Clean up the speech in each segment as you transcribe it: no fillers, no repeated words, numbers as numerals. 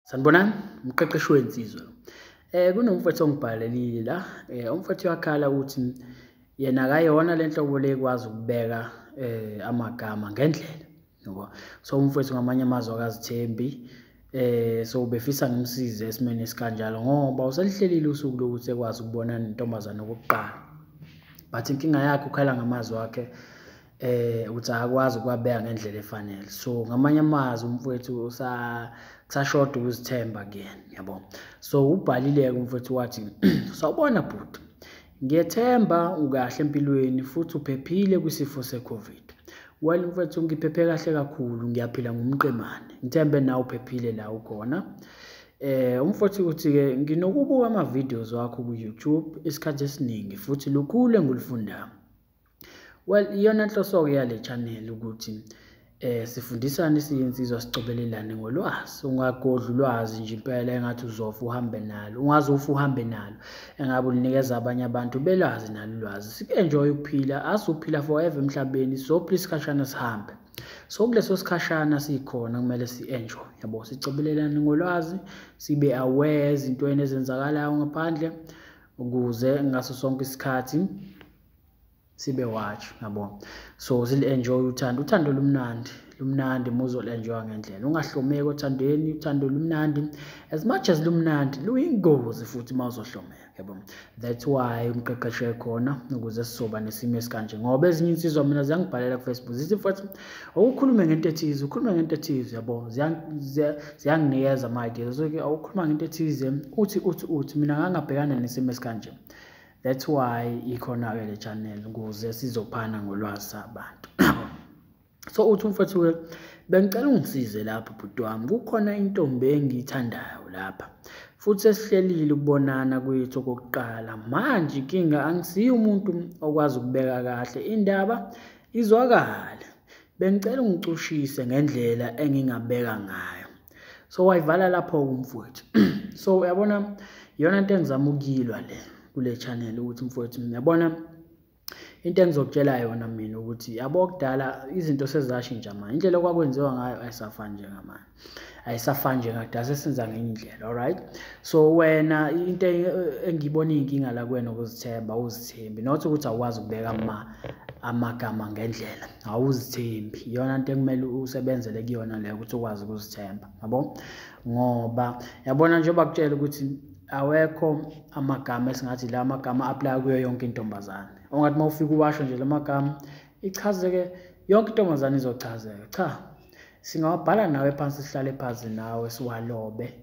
Sanibonani, umqeqeshi wensizwa. Kunomfowethu ongibhalelile la. Umfowethu uyakhala ukuthi yena akayona le nhlobo le ekwazi ukubeka amagama ngendlela, yabo. So umfowethu ngamanye amazwi akazithembi. So ubefisa ngimsize esimeni esikanjalo ngoba uselihlelile usuku lokuthi ekwazi ukubonana nentombazane okokuqala. But inkinga yakhe ukhala ngamazwi akhe ukuthi akakwazi ukuwabeka ngendlela efanele. So ngamanye amazwi umfowethu kusashoda ukuzithemba kuyena, yabo. So ubhalile-ke umfowethu wathi, "Sawubona bhuti, ngiyethemba ukahle empilweni futhi uphephile kwisifo se-COVID. Well mfowethu, ngiphephe kahle kakhulu, ngiyaphila ngumqemane. Ngithembe nawe uphephile la ukhona." Umfowethu uthi-ke, "Nginokubuka ama-videos wakho ku-YouTube isikhathi esiningi futhi lukhulu engikufundayo." Well, iyona nhloso-ke yale channel ukuthi sifundisane siyinsizwa, sicobelelane ngolwazi. Ungagodli ulwazi nje impela engathi uzofa uhambe nalo, ungaze ufe uhambe nalo, engabe ulinikeza abanye abantu belazi nalo ulwazi. Siku-enjoy ukuphila, asizukuphila forever emhlabeni, sizophila isikhashana sihambe. So kuleso sikhashana sikhona kumele si-enjoy, yabo, sicobelelane ngolwazi, sibe aware ezintweni ezenzakalayo ngaphandle ukuze ngaso sonke isikhathi sibe watch, yabo. So sili-enjoy uthando, uthando lumnandi, lumnandi uma uzoli-enjoy-a ngendlela. Ungahlomeki othandweni, uthando lumnandi, as much as lumnandi luyingozi futhi uma uzohlomeka, yabo. That's why umqeqeshi ekhona ukuze sizoba nesimo esikanje, ngoba ezinye insizwa mina ziyangibhalela ku-Facebook zithi, "Mfowethu, awukhulume ngento ethize, ukhulume ngento ethize," yabo. Ziyanginikeza ama-ideas, so-ke awukhuluma ngento ethize, uthi uthi uthi mina ngangabhekana nesimo esikanje. That's why ikhona-ke le channel, ukuze sizophana ngolwazi sabantu. So uthi umfowethu-ke, "Bengicela ungisize lapho bhuti wami, kukhona intombi engiyithandayo lapha futhi sesihlelile ukubonana kwethu okokuqala. Manje inkinga angisiye umuntu okwazi ukubeka kahle indaba izwakale. Bengicela ungicushise ngendlela engingabeka ngayo." So wayivala lapho-ke umfowethu. So uyabona, iyona nto engizama ukuyilwa le kule channel, ukuthi mfowethu, uyabona into engizokutshela yona mina ukuthi, yabo, kudala izinto sezashintsha manje, indlela okwakwenziwa ngayo ayisafani njengamanje, ayisafani njengakudala, sesenza ngenye indlela, alright? So wena into engiyibona iyinkinga la kuwena ukuzithemba, awuzithembi, not ukuthi awukwazi ukubeka amagama ngendlela, awuzithembi. Iyona nto ekumele usebenzele kuyona leyo, ukuthi ukwazi ukuzithemba, yabo, ngoba yabona njengoba kutshela ukuthi awekho amagama esingathi la magama apply kuyo yonke intombazane, ongathi uma ufika uwasho nje la magama ichazeke yonke intombazane, izochazeka. Cha, singawabhala nawe phansi, sihlale phansi nawe siwalobe,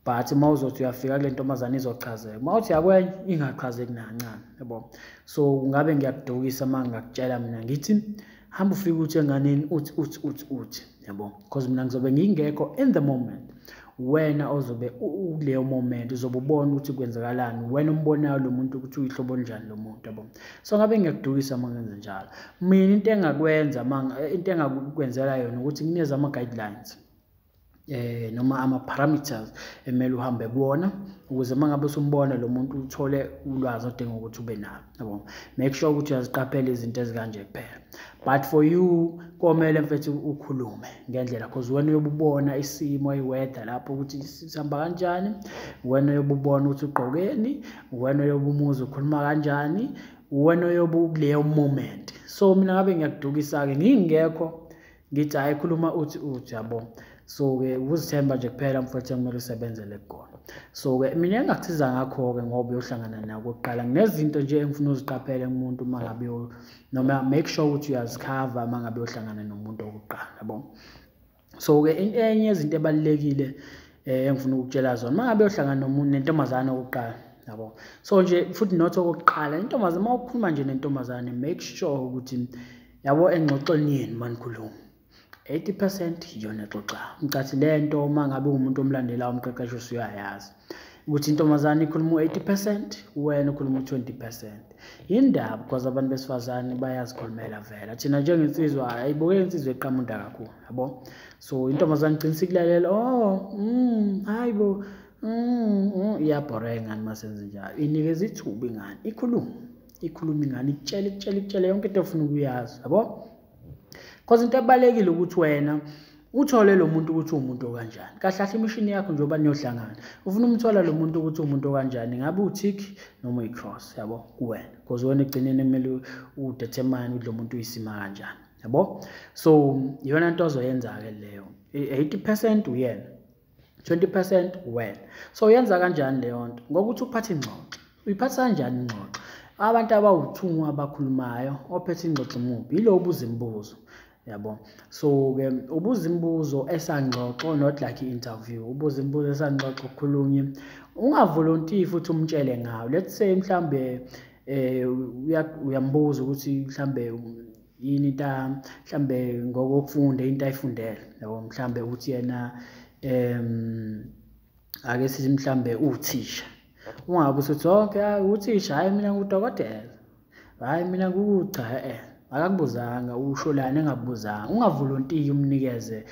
but uma uzothi uyafika kule ntombazane izochazeka, uma uthi yakwenye ingachazeki nakancane, yabo. So ngabe ngiyakudukisa uma ngingakutshela mina ngithi hamba ufike uthi enganeni uthi uthi uthi uthi, yabo, because mina ngizobe ngingekho in the moment. Wena ozobe kuleyo moment uzobe ubona ukuthi kwenzakalani, wena umbonayo lo muntu ukuthi uyihlobo olunjani lo muntu, yabo. So ngabe ngiyakudukisa uma ngenze njalo. Mina into engakwenza, into engakwenzela yona ukuthi nginikeze ama-guidelines noma ama-parameters emele uhambe kuwona ukuze uma ngabe usumbona lo muntu uthole ulwazi odinga ukuthi ube nalo, yabo. Make sure ukuthi uyaziqaphela izinto ezikanje kuphela. But for you komele mfethu ukhulume ngendlela, cause wena uyobe ubona isimo, i-weather lapho ukuthi sihamba kanjani, wena uyobe ubona ukuthi ugqokeni, wena uyobe umuzwa ukhuluma kanjani, wena uyobe ukuleyo moment. So mina ngabe ngiyakudukisa-ke ngingekho ngithi hhayi, khuluma uthi uthi, yabo. So-ke ukuzithemba nje kuphela mfowethu ekumele usebenzele kukona. So-ke mina engingakusiza ngakho-ke, ngoba uyohlangana nako okokuqala, nginezinto nje engifuna uziqaphele kumuntu uma ngabe noma make sure ukuthi uyazikhava uma ngabe uyohlangana nomuntu okokuqala, yabo. So-ke enye yezinto ebalulekile engifuna ukukutshela zona uma ngabe uyohlangana nomuntu, nentombazane okokuqala, yabo. So nje futhi not okokuqala, intombazane, uma ukhuluma nje nentombazane, make sure ukuthi, yabo, engxoxweni yenu manikhuluma 80% iyona exoxayo. Ngicathi le nto uma ngabe uwumuntu omlandelayo umqeqeshi usuyayazi ukuthi intombazane ikhuluma u-80%, wena ukhuluma u-20%. Yindaba? Because abantu besifazane bayazikhulumela vela. Thina njengensizwa ayibukeki insizwa eqamunda kakhulu, yabo. So intombazane igcina isikulalela, "Oh, hayi bo, iyabhoreka ingane uma senze njalo. Inikeza ithuba ingane ikhulume, ikhulume ingane, ikutshele, ikutshele, ikutshele yonke into ofuna ukuyazi, yabo. Because into ebalulekile ukuthi wena Uthole lo muntu ukuthi uwumuntu okanjani. Kahle kahle imishini yakho njengoba niyohlangana, ufuna umthola lo muntu ukuthi uwumuntu okanjani, ngabe u-tick noma uyi-cross, yabo, kuwena. Because wena ekugcineni kumele u-determine ukuthi lo muntu uyisima kanjani, yabo. So iyona nto ozoyenza-ke leyo. 80% uyena, 20% wena. So uyenza kanjani leyo nto? Ngokuthi uphathe ingxoxo. Uyiphatha kanjani ingxoxo? Abantu abawu-2 abakhulumayo, ophethe ingxoxo muphi? Yilo obuza imibuzo, yabo. So-ke ubuza imibuzo esangxoxo, not like i-interview. Ubuza imibuzo esangxoxo kukhulunywe. Ungavolontiyi futhi umtshele ngawo. Let's say mhlambe uyambuza ukuthi mhlambe yini into mhlambe ngokokufunda into ayifundele, yabo. Mhlambe uthi yena ake sithi mhlambe uthisha. Ungabe usuthi okay uthisha, hayi mina ngudokotela, hayi mina cha, akakubuzanga, usho lana engakubuzanga. Ungavolontiyi umnikeze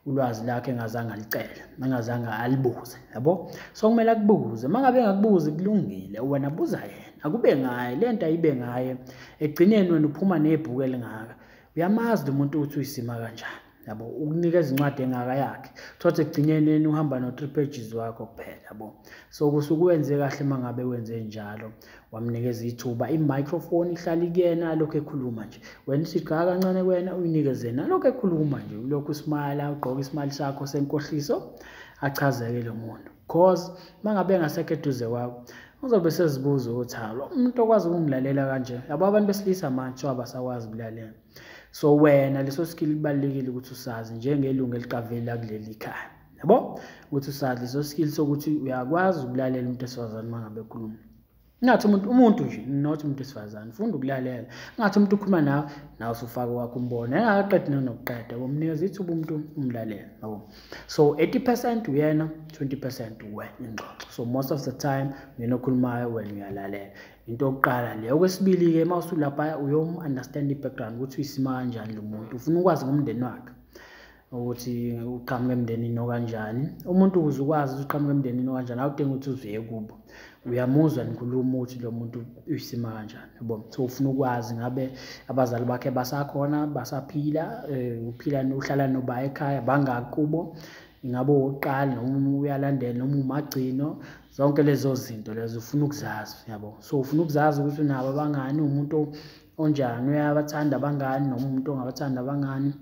ulwazi lakhe engazange alicele, engazange alibuze, yabo. So kumele akubuze. Uma ngabe engakubuzi kulungile, wena buza yena, akube ngaye le nto ayibe ngaye. Ekugcineni wena uphuma nebhuku elingaka, uyamazi lo muntu ukuthi uyisima kanjani, yabo. Ukunikeza incwadi engaka yakhe, thothi ekugcineni uhamba no-3 pages wakho kuphela, yabo. So kusuke wenze kahle uma ngabe wenze njalo, wamnikeza ithuba, i-microphone ihlala kuyena lokhu ekhuluma nje. Wena uthi cha kancane kuwena, uyinikeze yena lokhu ekhuluma nje, ulokhu usmayila, ugqoka isimali sakho senkohliso, achazeke lo muntu. Cause uma ngabe engasekho eduze kwakho, uzobe sezibuza ukuthi ha lo umuntu okwazi ukungilalela kanje, yabo. Abantu besilisa manje abasakwazi ukulalela. So wena leso skill kubalulekile ukuthi usazi njengelungu eliqavela kuleli khaya, yabo, ukuthi usazi leso skill sokuthi uyakwazi ukulalela umuntu wesifazane uma ngabe ekhuluma. Ngathi umuntu nje, not umuntu wesifazane, funda ukulalela. Ngathi umuntu ukhuluma nawe, nawe usufaka wakho umbono, engakaqedi nokuqeda, umnikeza ithuba umuntu umlalele, yabo. So 80% uyena, 20% wena ingxoxo. So most of the time uyena okhulumayo, wena uyalalela. Into yokuqala leyo. Okwesibili-ke, uma usulapha uyom-understand i-background ukuthi uyisima kanjani lo muntu. Ufuna ukwazi ngomndeni wakhe ukuthi uqhamuka emndenini okanjani. Umuntu ukuze ukwazi ukuthi uqhamuka emndenini okanjani, awudingi ukuthi uze kubo, uyamuzwa nikhuluma ukuthi lo muntu uyisima kanjani, yabo. So ufuna ukwazi ngabe abazali bakhe basakhona, basaphila, uphila uhlala noba ekhaya, bangakubo, ingabe owokuqala noma uyalandela noma umagcino, zonke lezo zinto lezo ufuna ukuzazi, yabo. So ufuna ukuzazi ukuthi unabo abangani, umuntu onjani, uyabathanda abangani noma umuntu ongabathanda abangani,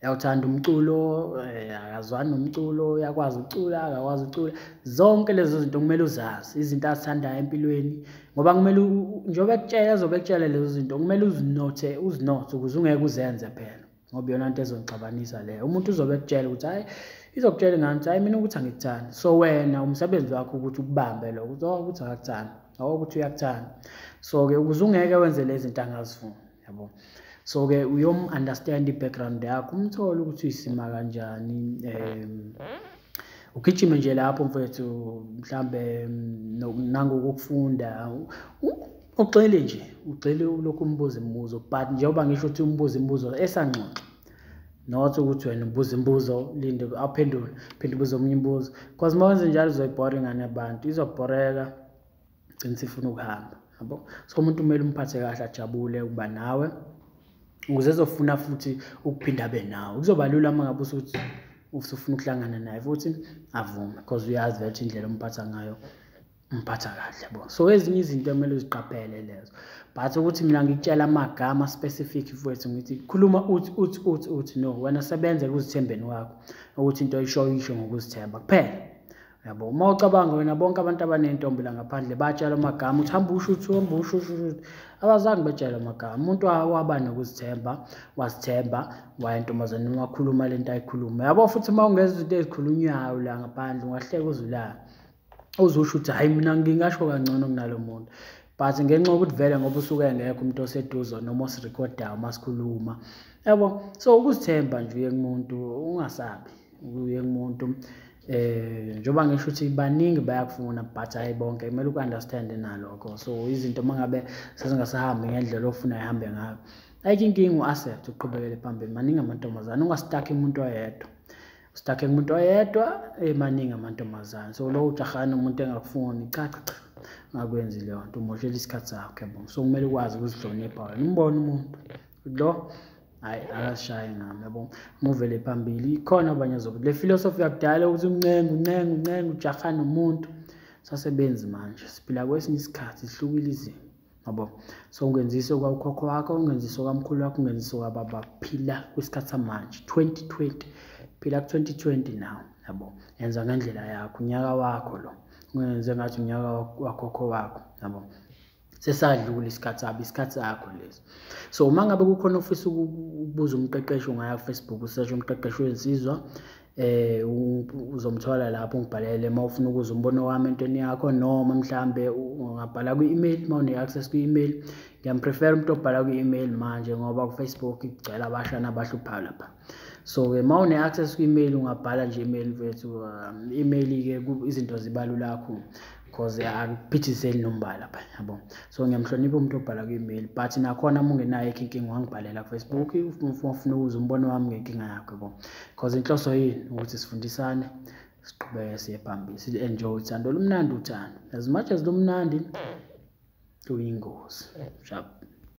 uyawuthanda umculo, akazwani nomculo, uyakwazi ukucula, akakwazi ukucula. Zonke lezo zinto kumele uzazi, izinto azithandayo empilweni, ngoba kumele njengoba ekutshela, ezobe ekutshela lezo zinto kumele uzinothe, uzinothe ukuze ungeke uzenze phela, ngoba iyona nto ezonixabanisa leyo. Umuntu uzobe ekutshela ukuthi hhayi, izokutshela ingane ukuthi hhayi mina ukuthi angikuthandi. So wena umsebenzi wakho ukuthi ukubambe lokho, ukuthi oh ukuthi akakuthandi, oh ukuthi uyakuthanda. So-ke ukuze ungeke wenze lezi zinto angazifuni, yabo. So-ke uyom-understand i-background yakho, umthole ukuthi uyisima kanjani, ugijime nje lapho mfethu, mhlambe nangokufunda, ugxile nje, ugxile ulokhu umbuza imibuzo. But njengoba ngisho ukuthi umbuza imibuzo esangxoxo, not ukuthi wena ubuza imibuzo linde aphendule, phinde ubuze omunye imibuzo, because uma wenze njalo uzoyibhora ingane yabantu, izobhoreka, gcina sifuna ukuhamba, yabo. So umuntu kumele umphathe kahle, ajabule ukuba nawe, ukuze ezofuna futhi ukuphinda abe nawe. Kuzoba lula uma ngabe usuthi usufuna ukuhlangana naye futhi avume, because uyazi vele indlela omphatha ngayo, umphatha kahle, yabo. So ezinye izinto ekumele uziqaphele lezo. But ukuthi mina ngikutshela amagama specific mfowethu, ngithi khuluma uthi uthi uthi uthi, no, wena sebenza ekuzithembeni kwakho, ukuthi into oyishoyo uyisho ngokuzithemba kuphela, yabo. Uma ucabanga wena bonke abantu abanentombi la ngaphandle batshala amagama uthi hamba usho uthi hamba usho usho, abazange betshele amagama. Umuntu waba nokuzithemba, wazithemba, waya entombazaneni wakhuluma lento ayikhuluma, yabo. Futhi uma ungeza izinto ezikhulunywayo la ngaphandle ungahleka uzulala, uzusho ukuthi hhayi mina ngingasho kangcono kunalo muntu. But ngenxa yokuthi vele ngoba usuke engekho umuntu oseduze noma osirekhodayo uma sikhuluma, yabo. So ukuzithemba nje uye kumuntu, ungasabi uye kumuntu. Njengoba ngisho ukuthi baningi bayakufuna, but hhayi bonke, kumele uku-understand-e nalokho. So izinto uma ngabe sezingasahambi ngendlela ofuna ihambe ngayo, ayikho inkinga, u-accept uqhubekele phambili. Maningi amantombazane, ungastakhi umuntu oyedwa, ustakhe kumuntu oyedwa, maningi amantombazane. So lo ujahana umuntu engakufuni, cha cha cha, ungakwenzi leyo nto, umoshela isikhathi sakho, yabo. So kumele ukwazi ukuzihlonipha wena, umbone umuntu lo Hhayi, akasishaye ngami, yabo. Muvele phambili, khona abanye azobe. Le philosophy yakudala ukuthi uncenge, uncenge, uncenge, ujaha nomuntu. Sasebenzi manje, siphila kwesinye isikhathi, sihlukile izimo, yabo. So ungenzisa okwakhokho wakho, ungenzisa okamkhulu wakho, ungenzisa okababa. Phila kwisikhathi samanje, 2020. Phila ku-2020 now, yabo. Yenza ngendlela yakho, unyaka wakho lo. Ungenze ngathi unyaka wakhokho wakho, yabo. Sesadlula isikhathi sabo, isikhathi sakho lesi. So uma ngabe kukhona ofisa ukubuza umqeqeshi, ungaya ku-Facebook usearch umqeqeshi wensizwa, uzomthola lapho, ungibhalele uma ufuna ukuzwa umbono wami entweni yakho, noma mhlambe ungabhala kwi-email uma une-access kwi-email. Ngiyamprefera umuntu obhala kwi-email manje ngoba ku-Facebook kugcwele abashana abahluphayo lapha. So-ke uma une-access kwi-email ungabhala nje i-email mfethu. Email-ke izinto ziba lula kakhulu because akuphithizeli nombala lapha, yabo. So ngiyamhlonipha umuntu obhala kwi-email, but nakhona uma ungenayo inkinga ungangibhalela ku-Facebook uma ufuna ukuzwa umbono wami ngenkinga yakho, yabo. Because inhloso yini ukuthi sifundisane, siqhubeke siye phambili, si-enjoy uthando. Lumnandi uthando, as much as lumnandi luyingozi. Sharp.